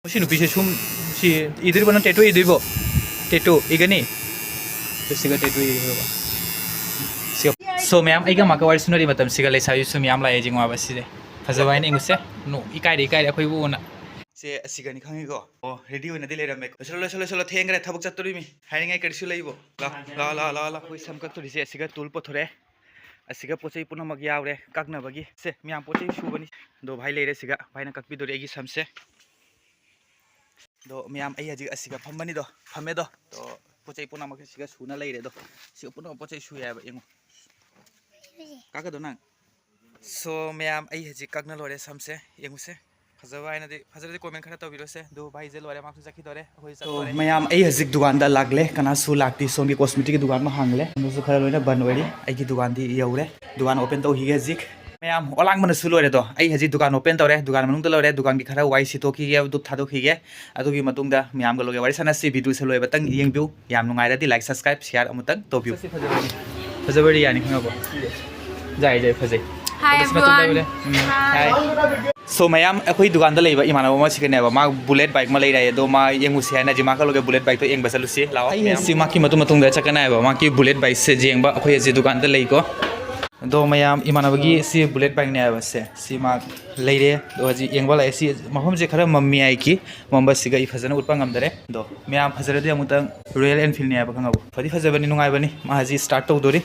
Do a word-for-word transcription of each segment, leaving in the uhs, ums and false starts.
ꯁꯤ ꯅꯨꯄꯤꯁꯦ ꯁꯨꯝ, ꯁꯤ ꯏꯗꯣꯔꯤꯕꯣ? ꯅꯪ ꯇꯦꯇꯨ ꯏꯗꯣꯏꯕꯣ? ꯇꯦꯇꯨ ꯏꯒꯅꯤ? ꯁꯤꯒ ꯇꯦꯇꯨ ꯏꯔꯣꯏꯕ꯫ ꯁꯤꯒ꯫ So, ꯃꯌꯥꯝ, ꯑꯩꯒ ꯃꯥꯒ ꯋꯥꯔꯤ ꯁꯨꯅꯔꯤ ꯃꯇꯝꯁꯤꯒ ꯂꯩꯁꯥꯕꯤꯁꯨ ꯃꯌꯥꯝ ꯂꯥꯛꯑꯦ꯫ ꯌꯦꯡꯉꯣ ꯍꯥꯏꯕ ꯁꯤꯁꯦ꯫ ꯐꯖꯕ ꯍꯥꯏꯅ ꯌꯦꯡꯉꯨꯁꯦ꯫ ꯅꯣ, ꯏꯀꯥꯏꯔꯦ, ꯏꯀꯥꯏꯔꯦ ꯑꯩꯈꯣꯏꯕꯨ ꯎꯅ꯫ ꯁꯦ ꯑꯁꯤꯒꯅꯤ ꯈꯪꯉꯤꯀꯣ? ꯑꯣ, ꯔꯦꯗꯤ ꯑꯣꯏꯅꯗꯤ ꯂꯩꯔꯝꯃꯦ꯫ ꯂꯣꯏꯁꯜꯂꯣ, ꯂꯣꯏꯁꯜꯂꯣ, ꯂꯣꯏꯁꯜꯂꯣ꯫ ꯊꯦꯡꯈ꯭ꯔꯦ, ꯊꯕꯛ ꯆꯠꯇꯣꯔꯤꯃꯤ꯫ ꯍꯥꯏꯅꯤꯡꯉꯥꯏ ꯀꯔꯤꯁꯨ ꯂꯩꯕꯣ? ꯂꯥ, ꯂꯥ, ꯂꯥ, ꯂꯥ, ꯂꯥ꯫ ꯑꯩꯈꯣꯏ ꯁꯝ ꯀꯛꯇꯣꯔꯤꯁꯦ ꯑꯁꯤꯒ ꯇꯨꯜ ꯄꯨꯊꯣꯔꯛꯑꯦ꯫ ꯑꯁꯤꯒ ꯄꯣꯠ ꯆꯩ ꯄꯨꯝꯅꯃꯛ ꯌꯥꯎꯔꯦ ꯀꯛꯅꯕꯒꯤ꯫ ꯁꯦ, ꯃꯌꯥꯝ ꯄꯣꯠ ꯆꯩ ꯁꯨꯕꯅꯤ꯫ ꯑꯗꯣ ꯚꯥꯏ ꯂꯩꯔꯦ ꯁꯤꯒ꯫ ꯚꯥꯏꯅ ꯀꯛꯄꯤꯗꯣꯔꯤ ꯑꯩꯒꯤ ꯁꯝꯁꯦ꯫ ꯑꯗꯣ ꯃꯌꯥꯝ, ꯑꯩ ꯍꯧꯖꯤꯛ ꯑꯁꯤꯒ ꯐꯝꯕꯅꯤꯗꯣ, ꯐꯝꯃꯦꯗꯣ꯫ ꯑꯗꯣ ꯄꯣꯠ ꯆꯩ ꯄꯨꯝꯅꯃꯛꯁꯦ ꯁꯤꯒ ꯁꯨꯅ ꯂꯩꯔꯦ꯫ ꯑꯗꯣ ꯁꯤꯒ ꯄꯨꯝꯅꯃꯛ ꯄꯣꯠ ꯆꯩ ꯁꯨ ꯌꯥꯏꯕ, ꯌꯦꯡꯉꯣ꯫ ꯀꯥꯀꯗꯣ ꯅꯪ꯫ So, ꯃꯌꯥꯝ, ꯑꯩ ꯍꯧꯖꯤꯛ ꯀꯛꯅ ꯂꯣꯏꯔꯦ ꯁꯝꯁꯦ, ꯌꯦꯡꯉꯨꯁꯦ꯫ ꯐꯖꯕ ꯍꯥꯏꯅꯗꯤ, ꯐꯖꯔꯗꯤ comment ꯈꯔ ꯇꯧꯕꯤꯔꯣꯁꯦ꯫ ꯑꯗꯨ ꯚꯥꯏꯁꯦ ꯂꯣꯏꯔꯦ, ꯃꯥꯁꯨ ꯆꯠꯈꯤꯗꯣꯔꯦ, ꯑꯩꯈꯣꯏ ꯆꯠꯇꯣꯔꯦ꯫ ꯃꯌꯥꯝ, ꯑꯩ ꯍꯧꯖꯤꯛ ꯗꯨꯀꯥꯟꯗ ꯂꯥꯛꯂꯦ꯫ ꯀꯅꯥꯁꯨ ꯂꯥꯛꯇꯦ꯫ ꯁꯣꯝꯒꯤ cosmetic ꯀꯤ ꯗꯨꯀꯥꯟ ꯑꯃ ꯍꯥꯡꯂꯦ, ꯑꯗꯨꯁꯨ ꯈꯔ ꯂꯣꯏꯅ ꯕꯟ ꯑꯣꯏꯔꯤ꯫ ꯑꯩꯒꯤ ꯗꯨꯀꯥꯟꯗꯤ ꯌꯧꯔꯦ꯫ ꯗꯨꯀꯥꯟ open ꯇꯧꯈꯤꯒꯦ ꯍꯧꯖꯤꯛ꯫ ꯃꯌꯥꯝ, ꯑꯣꯂꯥꯡꯕꯅꯁꯨ ꯂꯣꯏꯔꯦꯗꯣ꯫ ꯑꯩ ꯍꯧꯖꯤꯛ ꯗꯨꯀꯥꯟ open ꯇꯧꯔꯦ꯫ ꯗꯨꯀꯥꯟ ꯃꯅꯨꯡꯗ ꯂꯣꯏꯔꯦ꯫ ꯗꯨꯀꯥꯟꯒꯤ ꯈꯔ ꯋꯥꯏ ꯁꯤꯠꯇꯣꯛꯈꯤꯒꯦ, ꯙꯨꯞ ꯊꯥꯗꯣꯛꯈꯤꯒꯦ꯫ ꯑꯗꯨꯒꯤ ꯃꯇꯨꯡꯗ ꯃꯌꯥꯝꯒ ꯂꯣꯏꯒꯦ ꯋꯥꯔꯤ ꯁꯥꯟꯅꯁꯤ꯫ Video ꯁꯦ ꯂꯣꯏꯕꯇꯪ ꯌꯦꯡꯕꯤꯌꯨ꯫ ꯌꯥꯝ ꯅꯨꯡꯉꯥꯏꯔꯗꯤ like, subscribe, share ꯑꯃꯨꯛꯇꯪ ꯇꯧꯕꯤꯌꯨ꯫ ꯐꯖꯕ ꯔꯤꯌꯥꯅꯤ ꯈꯪꯉꯕꯣ? ꯖꯥꯏ ꯖꯥꯏ ꯐꯖꯩ꯫ Hi, ꯑꯗꯨꯁꯨ ꯃꯇꯨꯡꯗ everyone. ꯎꯝ, hi꯫ Hi꯫ So, ꯃꯌꯥꯝ, ꯑꯩꯈꯣꯏ ꯗꯨꯀꯥꯟꯗ ꯂꯩꯕ ꯏꯃꯥꯟꯅꯕ ꯑꯃꯁꯤꯒꯅꯦꯕ, ꯃꯥ bullet bike ꯑꯃ ꯂꯩꯔꯛꯑꯦ, ꯑꯗꯣ ꯃꯥ ꯌꯦꯡꯉꯨꯁꯤ ꯍꯥꯏꯅ ꯍꯧꯖꯤꯛ ꯃꯥ ꯈꯜꯂꯒ bullet bike ꯇꯣ ꯌꯦꯡꯕ ꯆꯠꯂꯨꯁꯤ꯫ ꯂꯥꯛꯑꯣ ꯑꯩ ꯃꯌꯥꯝ꯫ ꯍꯧꯖꯤꯛ ꯃꯥꯒꯤ ꯃꯇꯨꯡ ꯃꯇꯨꯡꯗ ꯆꯠꯀꯅꯤ ꯍꯥꯏꯕ, ꯃꯥꯒꯤ bullet bike ꯁꯦ ꯌꯦꯡꯕ ꯑꯩꯈꯣꯏ ꯍꯧꯖꯤꯛ ꯗꯨꯀꯥꯟꯗ ꯂꯩꯀꯣ꯫ ꯑꯗꯣ ꯃꯌꯥꯝ, ꯏꯃꯥꯟꯅꯕꯒꯤ ꯁꯤ bullet bike ꯅꯦ ꯍꯥꯏꯕ ꯁꯦ, ꯁꯤ ꯃꯥ ꯂꯩꯔꯦ꯫ ꯑꯗꯣ ꯍꯧꯖꯤꯛ ꯌꯦꯡꯕ ꯂꯥꯛꯑꯦ꯫ ꯁꯤ ꯃꯐꯝꯁꯦ ꯈꯔ ꯃꯝꯃꯤ ꯍꯥꯏꯀꯤ, ꯃꯝꯕꯁꯤꯒ ꯑꯩ ꯐꯖꯅ ꯎꯠꯄ ꯉꯝꯗꯔꯦ꯫ ꯑꯗꯣ ꯃꯌꯥꯝ, ꯐꯖꯔꯗꯤ ꯑꯃꯨꯛꯇꯪ Royal Enfield ꯅꯦ ꯍꯥꯏꯕ, ꯈꯪꯉꯕꯣ? ꯐꯗꯤ ꯐꯖꯕꯅꯤ, ꯅꯨꯡꯉꯥꯏꯕꯅꯤ꯫ ꯃꯥ ꯍꯧꯖꯤꯛ start ꯇꯧꯗꯣꯔꯤ꯫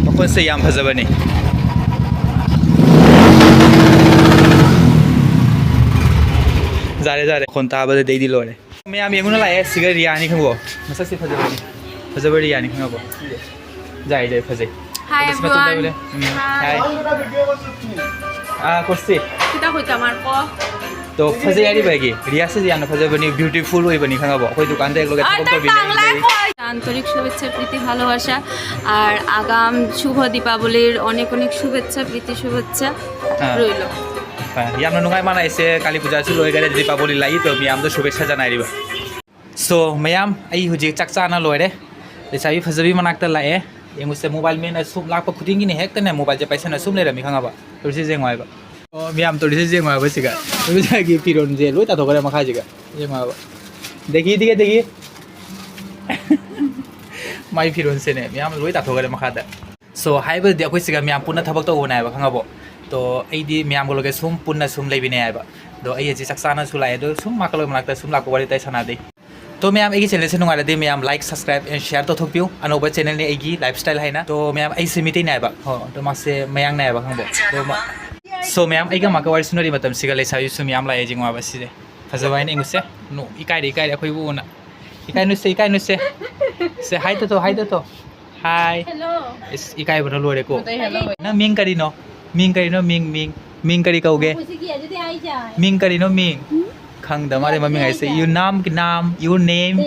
ꯃꯈꯣꯟꯁꯦ ꯌꯥꯝ ꯐꯖꯕꯅꯤ꯫ ꯖꯥꯔꯦ, ꯖꯥꯔꯦ꯫ ꯃꯈꯣꯟ ꯇꯥꯕꯗꯗꯤ ꯑꯩꯗꯤ ꯂꯣꯏꯔꯦ꯫ ꯃꯌꯥꯝ ꯌꯦꯡꯉꯨꯅ ꯂꯥꯛꯑꯦ꯫ ꯁꯤꯒ ꯔꯤꯌꯥꯅꯤ ꯈꯪꯉꯕꯣ? ꯃꯁꯛꯁꯦ ꯐꯖꯕꯅꯤ꯫ ꯐꯖꯕ ꯔꯤꯌꯥꯅꯤ ꯈꯪꯉꯕꯣ? ꯖꯥꯏ ꯖꯥꯏ ꯐꯖꯩ꯫ Hi, ꯑꯗꯨꯁꯨ ꯃꯇꯨꯡꯗ everyone. ꯎꯔꯦ꯫ ꯎꯝ, hi꯫ Hi꯫ ꯑꯥ, ꯀꯣꯁꯤ꯫ ꯈꯤꯇꯪ ꯍꯨꯏ ꯀꯃꯥꯔ ꯀꯣ꯫ ꯇꯣ, ꯐꯖꯩ ꯍꯥꯏꯔꯤꯕ ꯑꯩꯒꯤ ꯔꯤꯌꯥꯁꯤꯁꯨ ꯌꯥꯝꯅ ꯐꯖꯕꯅꯤ, beautiful ꯑꯣꯏꯕꯅꯤ ꯈꯪꯉꯕꯣ? ꯑꯩꯈꯣꯏ ꯗꯨꯀꯥꯟꯗ ꯍꯦꯛ ꯂꯧꯒꯦ, ꯑꯥ, ꯊꯕꯛ ꯇꯧꯕꯤꯅꯤ꯫ ꯇꯥꯡ ꯂꯥꯏ ꯀꯣ꯫ আন্তরিক শুভেচ্ছা, প্রীতি, ভালোবাসা। আর আগাম শুভ দীপাবলির অনেক অনেক শুভেচ্ছা, প্রীতি শুভেচ্ছা হ্যাঁ। রইল। ꯍꯣꯏ, ꯌꯥꯝꯅ ꯅꯨꯡꯉꯥꯏ꯫ ꯃꯥꯅ ꯑꯩꯁꯦ ꯀꯥꯂꯤ ꯄꯨꯖꯥꯁꯨ ꯂꯣꯏꯈꯔꯦ, ꯗꯤꯄꯥꯕꯣꯂꯤ ꯂꯥꯛꯏ, ꯇꯣ ꯃꯌꯥꯝꯗ ꯁꯨꯚꯦꯠꯁꯥ ꯖꯅꯥꯏꯔꯤꯕ꯫ So, ꯃꯌꯥꯝ, ꯑꯩ ꯍꯧꯖꯤꯛ ꯆꯥꯛ ꯆꯥꯅ ꯂꯣꯏꯔꯦ꯫ ꯂꯩꯁꯥꯕꯤ ꯐꯖꯕꯤ ꯃꯅꯥꯛꯇ ꯂꯥꯛꯑꯦ꯫ ꯌꯦꯡꯉꯨꯁꯦ, mobile man ꯅ ꯁꯨꯝ ꯂꯥꯛꯄ ꯈꯨꯗꯤꯡꯒꯤꯅꯦ ꯍꯦꯛꯇꯅꯦ mobile ꯁꯦ ꯄꯥꯏꯁꯟꯅ ꯁꯨꯝ ꯂꯩꯔꯝꯃꯤ, ꯈꯪꯉꯕ? ꯇꯧꯔꯤꯁꯦ ꯌꯦꯡꯉꯣ ꯍꯥꯏꯕ꯫ ꯃꯌꯥꯝ ꯇꯧꯔꯤꯁꯦ ꯌꯦꯡꯉꯣ ꯍꯥꯏꯕ ꯁꯤꯒ꯫ ꯅꯨꯃꯤꯗꯥꯡꯒꯤ ꯐꯤꯔꯣꯜꯁꯦ ꯂꯣꯏ ꯇꯥꯊꯣꯛꯈ꯭ꯔꯦ ꯃꯈꯥꯁꯤꯒ꯫ ꯌꯦꯡꯉꯣ ꯍꯥꯏꯕ꯫ ꯗꯦꯒꯤ, ꯗꯦꯒꯤ, ꯗꯦꯒꯤ꯫ ꯃꯥꯏ ꯐꯤꯔꯣꯜꯁꯦꯅꯦ, ꯃꯌꯥꯝ ꯂꯣꯏ ꯇꯥꯊꯣꯛꯈ꯭ꯔꯦ ꯃꯈꯥꯗ꯫ So, ꯍꯥꯏꯕꯗꯤ ꯑꯩꯈꯣꯏ ꯁꯤꯒ ꯃꯌꯥꯝ ꯄꯨꯟꯅ ꯊꯕꯛ ꯇꯧꯕꯅꯦ ꯍꯥꯏꯕ, ꯈꯪꯉꯕꯣ? ꯇꯣ, ꯑꯩꯗꯤ ꯃꯌꯥꯝꯒ ꯂꯣꯏꯒ ꯁꯨꯝ ꯄꯨꯟꯅ ꯁꯨꯝ ꯂꯩꯕꯅꯦ ꯍꯥꯏꯕ꯫ ꯑꯗꯣ ꯑꯩ ꯍꯧꯖꯤꯛ ꯆꯥꯛ ꯆꯥꯅꯁꯨ ꯂꯥꯛꯑꯦ, ꯑꯗꯣ ꯁꯨꯝ ꯃꯥꯀ ꯂꯣꯏ ꯃꯅꯥꯛꯇ ꯁꯨꯝ ꯂꯥꯛꯄ ꯋꯥꯔꯤ ꯋꯥꯇꯥꯏ ꯁꯥꯟꯅꯗꯦ꯫ ꯇꯣ, ꯃꯌꯥꯝ ꯑꯩꯒꯤ channelꯁꯦ ꯅꯨꯡꯉꯥꯏꯔꯗꯤ ꯃꯌꯥꯝ like, subscribe and share ꯇꯧꯊꯣꯛꯄꯤꯌꯨ꯫ ꯑꯅꯧꯕ channelꯅꯤ ꯑꯩꯒꯤ lifestyle ꯍꯥꯏꯅ꯫ ꯇꯣ, ꯃꯌꯥꯝ ꯑꯩꯁꯦ ꯃꯤꯇꯩꯅꯦ ꯍꯥꯏꯕ꯫ ꯍꯣ, ꯑꯗꯣ ꯃꯥꯁꯦ ꯃꯌꯥꯡꯅꯦ ꯍꯥꯏꯕ, ꯈꯪꯉꯕꯣ? ꯑꯗꯣ ꯃꯥ-, so, ꯃꯌꯥꯝ ꯑꯩꯒ ꯃꯥꯀ ꯋꯥꯔꯤ ꯁꯨꯅꯔꯤ ꯃꯇꯝꯁꯤꯒ ꯂꯩꯁꯥꯕꯤꯁꯨ ꯃꯌꯥꯝ ꯂꯥꯛꯑꯦ, ꯌꯦꯡꯉꯣ ꯍꯥꯏꯕ ꯁꯤꯁꯦ꯫ ꯐꯖꯕ ꯍꯥꯏꯅ ꯌꯦꯡꯉꯨꯁꯦ꯫ ꯅꯣ, ꯏꯀꯥꯏꯔꯦ, ꯏꯀꯥꯏꯔꯦ ꯑꯩꯈꯣꯏꯕꯨ ꯎꯅ꯫ ꯏꯀꯥꯏꯅꯨꯁꯦ, ꯏꯀꯥꯏꯅꯨꯁꯦ꯫ ꯁꯦ, hi ꯇꯧꯊꯣꯛ, hi ꯇꯧꯊꯣꯛ꯫ Hi꯫ Hello꯫ ꯏꯁ, ꯏꯀꯥꯏꯕꯅ ꯂꯣꯏꯔꯦꯀꯣ꯫ ꯃꯇꯩ hello꯫ ꯅꯪ ꯃꯤꯡ ꯀꯔꯤꯅꯣ? ꯃꯤꯡ ꯀꯔꯤꯅꯣ? ꯃꯤꯡ, ꯃꯤꯡ꯫ ꯃꯤꯡ ꯀꯔꯤ ꯀꯧꯒꯦ? ꯃꯤꯡ ꯀꯔꯤꯅꯣ ꯃꯤꯡ? ꯈꯪꯗ ꯃꯥꯜꯂꯦ ꯃꯃꯤꯡ ꯍꯥꯏꯁꯦ꯫ You ꯅꯥꯝ, ꯅꯥꯝ, your name꯫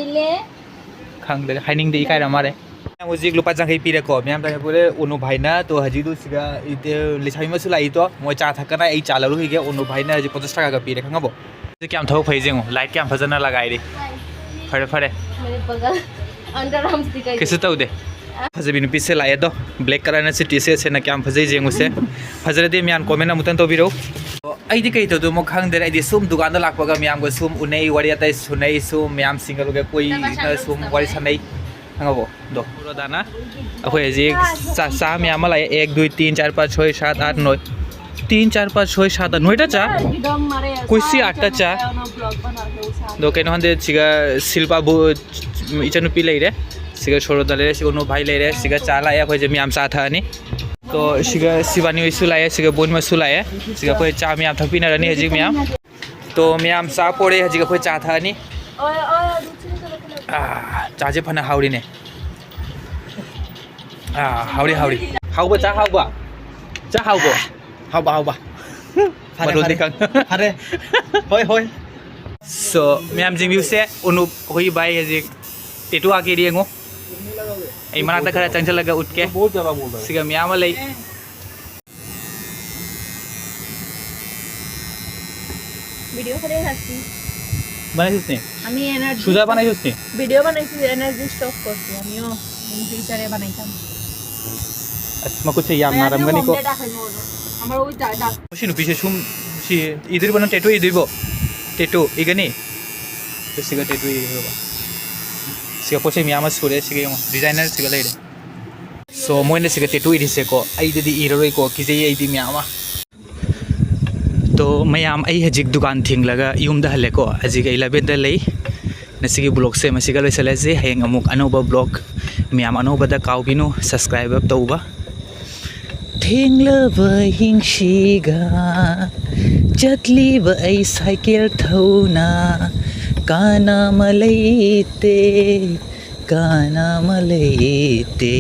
ꯈꯪꯗ꯭ꯔꯦ, ꯍꯥꯏꯅꯤꯡꯗꯦ, ꯏꯀꯥꯏꯔ ꯃꯥꯜꯂꯦ꯫ ꯍꯧꯖꯤꯛ ꯂꯨꯄꯥ ꯌꯥꯡꯈꯩ ꯄꯤꯔꯦꯀꯣ, ꯃꯌꯥꯝ ꯆꯥꯡꯈꯩ ꯄꯤꯔꯦ꯫ ꯎꯅꯨ ꯚꯥꯏꯅ ꯇꯣ ꯍꯧꯖꯤꯛꯇꯨ ꯁꯤꯗ ꯏꯇꯦ-, ꯂꯩꯁꯥꯕꯤ ꯑꯃꯁꯨ ꯂꯥꯛꯏꯗꯣ, ꯃꯣꯏ ꯆꯥ ꯊꯛꯀꯅꯤ, ꯑꯩ ꯆꯥ ꯂꯧꯔꯨꯈꯤꯒꯦ꯫ ꯎꯅꯨ ꯚꯥꯏꯅ ꯍꯧꯖꯤꯛ ꯄꯟꯆꯥꯁ ꯇꯥꯀꯥꯒ ꯄꯤꯔꯦ, ꯈꯪꯉꯕꯣ? ꯁꯤ ꯀꯌꯥꯝ ꯊꯕꯛ ꯐꯩ ꯌꯦꯡꯉꯣ, light ꯀꯌꯥꯝ ꯐꯖꯅ ꯂꯒꯥꯏꯔꯤ꯫ ꯐꯔꯦ, ꯐꯔꯦ꯫ मेरे बगल, underarms दिखाई ꯀꯩꯁꯨ ꯇꯧꯗꯦ꯫ ꯐꯖꯕꯤ ꯅꯨꯄꯤꯁꯦ ꯂꯥꯛꯑꯦ ꯑꯗꯣ, black colour ꯅ ꯁꯤ T-shirt ꯁꯦꯠꯅ ꯀꯌꯥꯝ ꯐꯖꯩ ꯌꯦꯡꯉꯨꯁꯦ꯫ ꯐꯖꯔꯗꯤ ꯃꯌꯥꯝ comment ꯑꯃꯨꯛꯇꯪ ꯇꯧꯕꯤꯔꯛꯎ꯫ ꯑꯩꯗꯤ ꯀꯩ ꯇꯧꯗꯣꯏꯃꯣ ꯈꯪꯗ꯭ꯔꯦ꯫ ꯑꯩꯗꯤ ꯁꯨꯝ ꯗꯨꯀꯥꯟꯗ ꯂꯥꯛꯄꯒ ꯃꯌꯥꯝꯒ ꯁꯨꯝ ꯎꯅꯩ, ꯋꯥꯔꯤ ꯑꯇꯩ ꯁꯨꯅꯩ, ꯁꯨꯝ ꯃꯌꯥꯝ single ꯒ ꯀꯣꯏꯅ ꯁꯨꯝ ꯋꯥꯔꯤ ꯁꯥꯟꯅꯩ꯫ ꯈꯪꯉꯕꯣ? ꯑꯗꯣ ꯔꯣꯗꯥꯅ ꯑꯩꯈꯣꯏ ꯍꯧꯖꯤꯛ ꯆꯥ, ꯆꯥ ꯃꯌꯥꯝ ꯑꯃ ꯂꯥꯛꯑꯦ꯫ एक, दो, तीन, चार, पाँच, छः, सात, आठ, नौ꯫ तीन, चार, पाँच, छः, सात, आठ, ꯅꯣꯏꯗ ꯆꯥ? ꯀꯨꯏꯁꯤ ꯑꯥꯠꯇ ꯆꯥ꯫ ꯑꯗꯣ ꯀꯩꯅꯣ ꯈꯪꯗꯦ, ꯁꯤꯒ ꯁꯤꯜꯄꯥꯕꯨ ꯏꯆꯟꯅꯨꯄꯤ ꯂꯩꯔꯦ, ꯁꯤꯒ ꯁꯣꯔꯣꯗ ꯂꯩꯔꯦ, ꯁꯤꯒ ꯎꯅꯨ ꯚꯥꯏ ꯂꯩꯔꯦ, ꯁꯤꯒ ꯆꯥ ꯂꯥꯛꯑꯦ꯫ ꯑꯩꯈꯣꯏꯁꯦ ꯃꯌꯥꯝ ꯆꯥ ꯊꯛꯑꯅꯤ꯫ ꯇꯣ ꯁꯤꯒ ꯁꯤꯕꯥꯅꯤ ꯍꯣꯏꯁꯨ ꯂꯥꯛꯑꯦ, ꯁꯤꯒ ꯕꯣꯟ ꯍꯣꯏꯁꯨ ꯂꯥꯛꯑꯦ꯫ ꯁꯤꯒ ꯑꯩꯈꯣꯏ ꯆꯥ ꯃꯌꯥꯝ ꯊꯛꯄꯤꯅꯔꯅꯤ ꯍꯧꯖꯤꯛ ꯃꯌꯥꯝ꯫ ꯇꯣ ꯃꯌꯥꯝ ꯆꯥ ꯄꯣꯔꯦ, ꯍꯧꯖꯤꯛ ꯑꯩꯈꯣꯏ ꯆꯥ ꯊꯛꯑꯅꯤ꯫ ꯑꯥ, ꯆꯥꯁꯦ ꯐꯅ ꯍꯥꯎꯔꯤꯅꯦ꯫ ꯑꯥ, ꯍꯥꯎꯔꯤ, ꯍꯥꯎꯔꯤ꯫ ꯍꯥꯎꯕ, ꯆꯥ ꯍꯥꯎꯕ? ꯆꯥ ꯍꯥꯎꯕ? ꯍꯥꯎꯕ, ꯍꯥꯎꯕ꯫ ꯐꯔꯦ, ꯃꯔꯣꯟꯗꯤ ꯐꯔꯦ꯫ ꯈꯪ-, ꯐꯔꯦ꯫ ꯍꯣꯏ, ꯍꯣꯏ꯫ So, ꯃꯌꯥꯝ ꯌꯦꯡꯕꯤꯌꯨꯁꯦ, ꯎꯅꯨꯞ ꯑꯩꯈꯣꯏꯒꯤ ꯚꯥꯏ ꯍꯧꯖꯤꯛ tattoo ꯍꯥꯞꯀꯦꯗꯤ ꯌꯦꯡꯉꯨ꯫ ꯑꯩ ꯃꯅꯥꯛꯇ ꯈꯔ ꯆꯪꯁꯤꯜꯂꯒ ꯎꯠꯀꯦ꯫ बहुत ज़्यादा बोल रहा है। ꯁꯤꯒ ꯃꯌꯥꯝ ꯑꯃ ꯂꯩ꯫ ভিডিও করে রাখছি। बनाइस उसने? আমি এনার্জি সুজা बनाइस उसने? ভিডিও বানাইছি, এনার্জি স্টক করছি। আমিও ইন ফিউচারে বানাইতাম। ꯑꯁ, ꯃꯈꯨꯠꯁꯦ ꯌꯥꯝ ꯅꯥꯔꯝꯒꯅꯤꯀꯣ꯫ ꯃꯔꯣꯏ ꯆꯥ ꯆꯥ꯫ ꯃꯁꯤ ꯅꯨꯄꯤꯁꯦ ꯁꯨꯝ ꯁꯤ ꯏꯗꯣꯔꯤꯕꯣ? ꯅꯪ ꯇꯦꯇꯨ ꯏꯗꯣꯏꯕꯣ? ꯇꯦꯇꯨ ꯏꯒꯅꯤ? ꯁꯤꯒ ꯇꯦꯇꯨ ꯏꯗꯣꯏꯕ꯫ ꯁꯤꯒ ꯄꯣꯠ ꯆꯩ ꯃꯌꯥꯝ ꯑꯃ ꯁꯨꯔꯦ꯫ ꯁꯤꯒ ꯌꯦꯡꯉꯣ, ꯗꯤꯖꯥꯏꯅꯔ ꯁꯤꯒ ꯂꯩꯔꯦ꯫ ꯁꯣ ꯃꯣꯏꯅ ꯁꯤꯒ ꯇꯦꯇꯨ ꯏꯔꯤꯁꯦꯀꯣ, ꯑꯩꯗꯗꯤ ꯏꯔꯔꯣꯏꯀꯣ, ꯀꯤꯖꯩ ꯑꯩꯗꯤ ꯃꯌꯥꯝ ꯑꯃ꯫ ꯇꯣ ꯃꯌꯥꯝ, ꯑꯩ ꯍꯧꯖꯤꯛ ꯗꯨꯀꯥꯟ ꯊꯤꯡꯂꯒ ꯌꯨꯝꯗ ꯍꯜꯂꯦꯀꯣ꯫ ꯍꯧꯖꯤꯛ ꯑꯩ ꯏꯂꯚꯦꯟꯗ ꯂꯩ꯫ ꯉꯁꯤꯒꯤ ꯕ꯭ꯂꯣꯛꯁꯦ ꯃꯁꯤꯒ ꯂꯣꯏꯁꯤꯜꯂꯁꯤ꯫ ꯍꯌꯦꯡ ꯑꯃꯨꯛ ꯑꯅꯧꯕ ꯕ꯭ꯂꯣꯛ꯫ ꯃꯌꯥꯝ ꯑꯅꯧꯕꯗ ꯀꯥꯎꯕꯤꯅꯨ subscribe ꯇꯧꯕ꯫ ꯊꯦꯡꯂꯕ ꯍꯤꯡꯁꯤꯒ ꯆꯠꯂꯤꯕ ꯑꯩ ꯁꯥꯏꯀꯦꯜ ꯊꯧꯅ ꯀꯥꯟꯅ ꯑꯃ ꯂꯩꯇꯦ, ꯀꯥꯟꯅ ꯑꯃ ꯂꯩꯇꯦ꯫